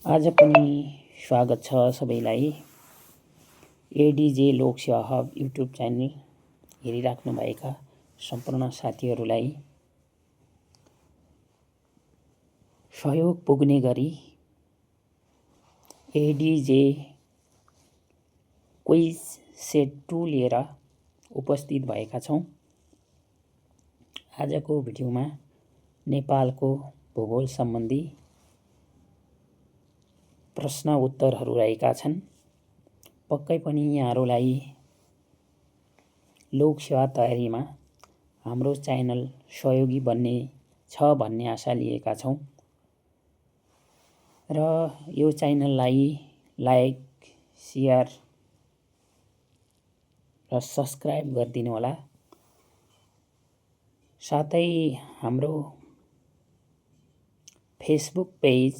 आज पनि स्वागत छ सबैलाई एडिजे लोकसेवा हब युट्युब च्यानल हेरिराख्नुभएका सम्पूर्ण साथीहरूलाई सहयोग पुग्ने गरी एडिजे क्विज सेट 2 लिएर उपस्थित भएका छौँ। आजको भिडियोमा नेपालको भूगोल सम्बन्धी प्रश्न उत्तरहरू रहेका छन्। पक्कै पनि यहाँहरूलाई लोकसेवा तयारीमा हाम्रो च्यानल सहयोगी बन्ने छ भन्ने आशा लिएका छौँ र यो च्यानललाई लाइक, सेयर र सब्स्क्राइब गरिदिनु होला। साथै हाम्रो फेसबुक पेज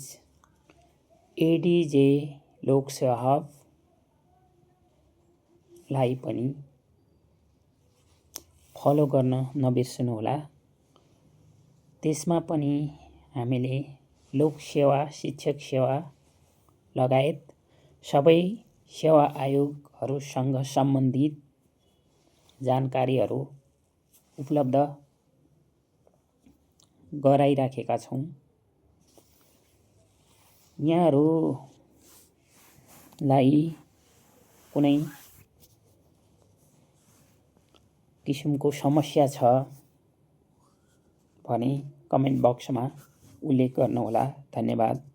एडिजे लोकसेवा हब लाई पनि फलो गर्न नबिर्सनुहोला। त्यसमा पनि हामीले लोकसेवा, शिक्षक सेवा लगायत सबै सेवा आयोगहरूसँग सम्बन्धित जानकारीहरू उपलब्ध गराइराखेका छौँ। यहाँहरूलाई कुनै किसिमको समस्या छ भने कमेन्ट बक्समा उल्लेख गर्नुहोला। धन्यवाद।